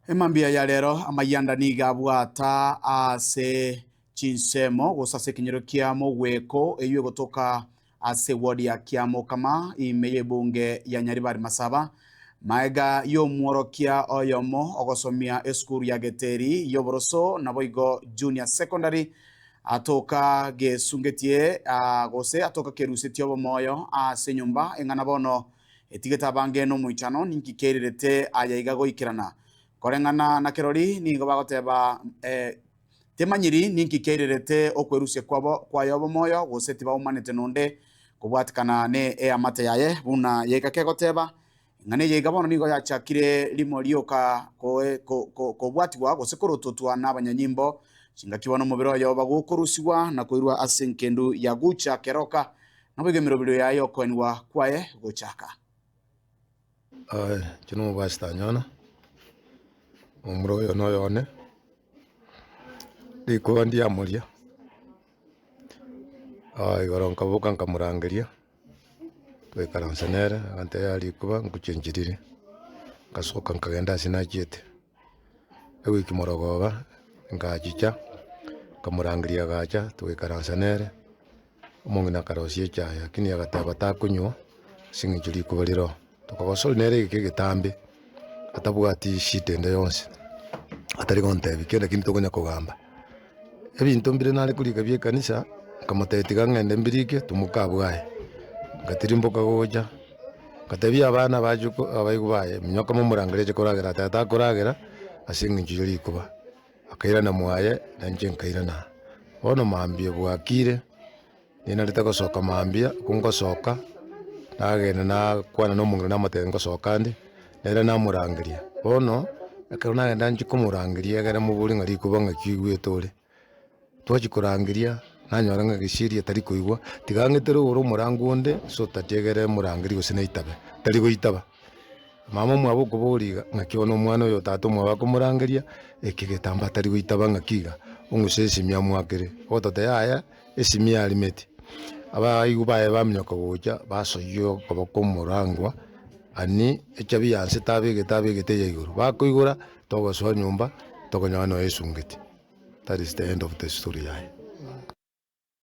Emambia ya rero amayianda nigo abwata ase chinsemo gose ase ekenyoro kia Mogweko eyio egotoka ase eward ya Kiamokama ime y'ebunge ya Nyaribari Masaba. Maega y'omworokia oyomo ogosomia esukuru ya Geteri y'oboroso naboigo Junior Secondary atoka gesungetie gose atoka kerusetie obomoyo ase enyomba eng'ana bono etigete abange nomoichano ninki keirerete aya iga goikerana. Koreng'ana na kerori nigo bagoteba Timanyiri ninki keirerete okwerusia kwabo kwaye obomoyo, gose tibaumanete nonde kobwatikana ne eamate yaye, buna yaika kegoteba, Ing'ana eye iga bono nigo yachakire rimo rioka kobwatigwa gose korototwa nabanyanyimbo, chingaki bono omobere oye oba gokorusigwa na koirwa ase enkendu ya Gucha keroka, naboigo emeroberio yaye y'okoenigwa kwaye gochaka. Inche nomopastor Anyona, omomura oyo noyo one. Rikuba ndiamoria, igoro nkaboka nkamorangeria, twaikaransa nere, agantebia yaya rikuba nkuchenchi rire, ngasoka nkagenda ase nachiete, ewiki morogoba, ngachicha, nkamorangeria agacha, twaikaransa nere. Omong'ina akarosia echaye, lakini agateba takonywa ase eng'encho rikuba rire oo. Tokagosori nere egeka egetambe, atabwati shida ende yonsi, atari gontebia kende lakini tokonya kogamba. Ebinto mbire nare korika bia ekanisa, nkamotebia tiga ng'ende mbirike timoka abwo aye. Ngatirimboka gocha, ngatebia abana bache ko abaibwa baye, minyoka momorangeri ache koragera, ateba takoragera ase eng'encho ya rikuba. Akairana mwaye, na inche nkairana. Bono mambia bwakire, ninarete gosoka mambia, ko ngosoka, nagenda nakwana na omong'ina namotebia ngosoka nde, nere namorangeria. Bono, ekero nagenda nchia komorangeria ekere moborie ng'a rikuba ng'aki oigwete ore, twachia korangeria, nanyora ng'a gesieri atari koigwa, tiga ang'etere igoro omorango onde, so that egere morangerie gose naitabe, tari goitaba. Mama omwabo okoboria iga, ng'aki bono omwana oyo tata omwabo akomorangeria, eke egetambaa tari goitaba ng'aki iga, ong'use esimi amoakere, ogototebia yaya esimi yarimeti. Abaigwa baye baminyoka gocha, basoyia okoboko omorangwa, ani echabi ya nse tabegete abegete eya igoro, bakoigora, togosoa nyomba, tokonyora noyo esungeti. That is the end of the story yaye.